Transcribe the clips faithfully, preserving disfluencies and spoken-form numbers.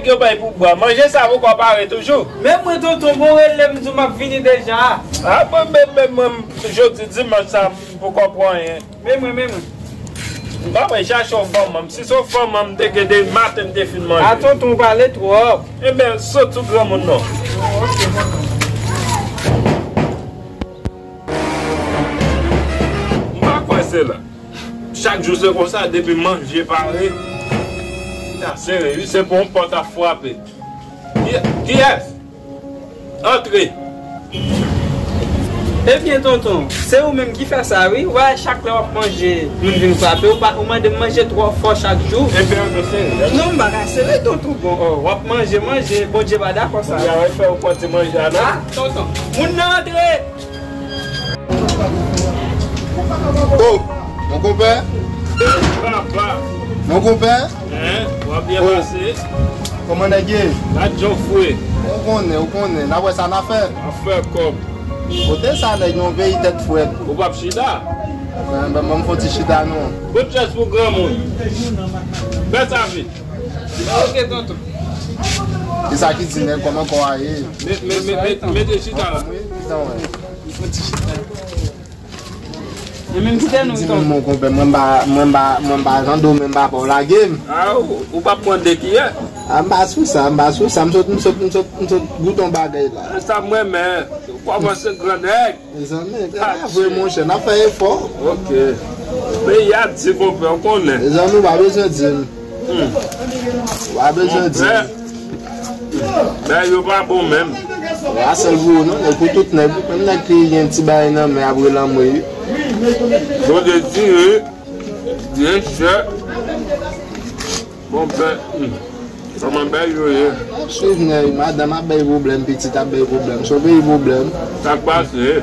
Yo bay pou bwa. Manje sa poko pare toujou. Men mwen tonton, bon rele m di w m ap vini deja. A, mwen menm, menm, mwen, jodi dimanch sa, m poko pran anyen. Men mwen, men mwen. M pa mwen chache yon fanm, si se yon fanm, m te gen de maten m te fin manje. A tonton, ou pale twòp. Ebyen, sot sou granmoun non. M pa kwè se la. Chak jou se konsa, depi manje pare. Sa sere, wi, se pou yon pòt ap frape. Ki, kiyès? Antre. Ebyen, tonton, se ou menm ki fè sa, wi. Ou wè, chak lè w ap manje, moun vin frape, ou pa, ou mande m manje twò fò chak jou. Ebyen, antre sere. Non, m pa ka sere, tonton. Bon, oh, w ap manje, manje, Bondye pa dakò sa. Bondye a fè ou pòte manje a, non? A, tonton, moun nan antre! Oh, mon konpè. Papa. Mon konpè. Hein, w ap byen pase. Kòman nèg ye? Gad jan w fre. Ou konnen, ou konnen. N ap wè sa n a fè. Afè kòb. Kote sa nèg, yon peyi tèt frèt. Ou p ap chita? Ban m fon ti chita non. Bout chèz pou granmoun. Fè sa vit. Ok, tonton. E sa ki di nèg, kòman kò a ye? Mete chita la. Wi, pitan wè. Fon ti chita. E menm kite nou, tonton. Di m, mon konpè, mwen m pa, mwen m pa, mwen m pa jan do, men m pa pa w lage m. A, ou, ou p ap mande kiyès? A, m pa sou sa, m pa sou sa, m sot, m sot, m sot, m sot goute yon bagay la. Sa m renmen, ou kòmanse gran nèg. Mezanmi, gade vre monchè, n ap fè efò. Ok. Peyi a di konpè, ou konnen. Mezanmi, ou pa bezwen di m. Hmm. Ou pa bezwen di m. Bagay yo pa bon menm. A sèl pou ou non, e pou tout nèg. Menm nèg ki gen ti bagay nan men ap rele anmwe wi. Bondye tire, byen chè. Konpè, hmm. Kòman bagay yo ye? Ap swiv nèg, madanm ap bay pwoblèm, pitit ap bay pwoblèm. Se yon peyi pwoblèm. Sa k pase?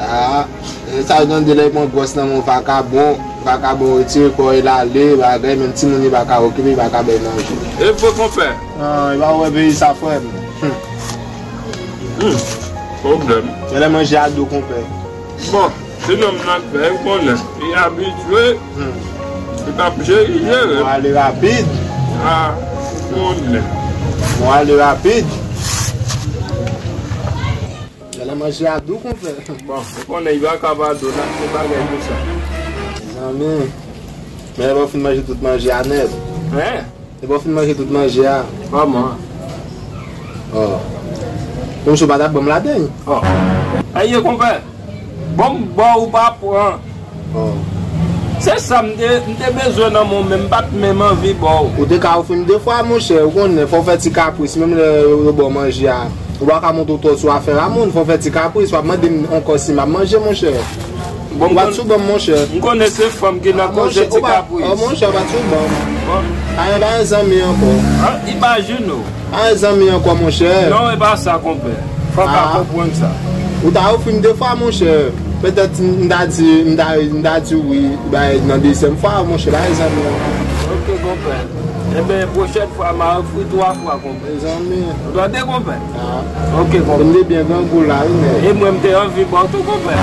A, e sa yo tande lè pran gwòs nan men yon vakabon, vakabon retire kò l ale, bagay, menm timoun li pa ka okipe, li pa ka bay manje. E vre, konpè? An, e pa wè peyi sa, frè m. Hmm. Hmm. Pwoblèm. Genlè manje a dou, konpè. Bon, se nonm nan k fè, ou konnen. Li abitye. Hmm. Li p ap jere, jere. Mwen ale rapid. A, ou konnen. Mwen ale rapid. Genlè manje a dou, konpè. Bon, ou konnen, li pa ka pa dou, n ap fè bagay pou sa. Mezanmi. Men lè w fin manje tout manje a nèt. Hein? Depi w fin manje tout manje a. Kòman? Oh. Kòmsi w pa t ap ban m ladann. Oh. Aye, konpè. Bon, m ba w, ou pa pran. Oh. Se sa m te, m te bezwen nan men w, men m pa t menm anvi ba w. Ou te ka ofri m de fwa, monchè. Ou konnen, fò w fè ti kapris, menm lè yo, yo ba w manje a. Ou pa ka montre w twò sou afè a moun, fò w fè ti kapris, w ap mande m ankò si m ap manje, monchè. Bon, ou pa t sou ban m, monchè. M konnen se fanm ki nan koze ti kapris. Oh, monchè, ou pa t sou ban m. Bon. Pa gen zanmi ankò. An, imajine w. Pa gen zanmi ankò, monchè. Non, e pa sa, konpè. Fò w ka konprann sa. Ou ta ofri m de fwa, monchè. Petèt, m ta di, m ta, m ta di wi, bay nan dezyèm fwa, monchè, pa gen zanmi ankò. Ok, konpè. Enben, pwochèn fwa, m a ofri twa fwa, konpè. Mezanmi. Ou tande, konpè? Ah. Ok, konpè. M te byen grangou la, wi, men. E mwen, m te anvi ba w tou, konpè.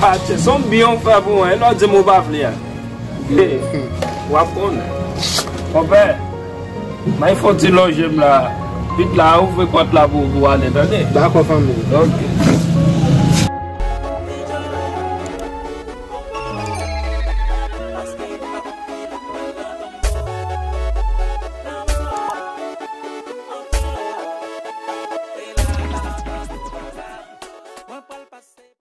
Patche, se yon byen w fè pou mwen, lè w di m ou pa vle a. W ap konnen. Konpè, m al fè yon ti lonje m la. Vit la, ouvri pòt la pou, pou w ale, tande? Dakò, fanmi. Ok.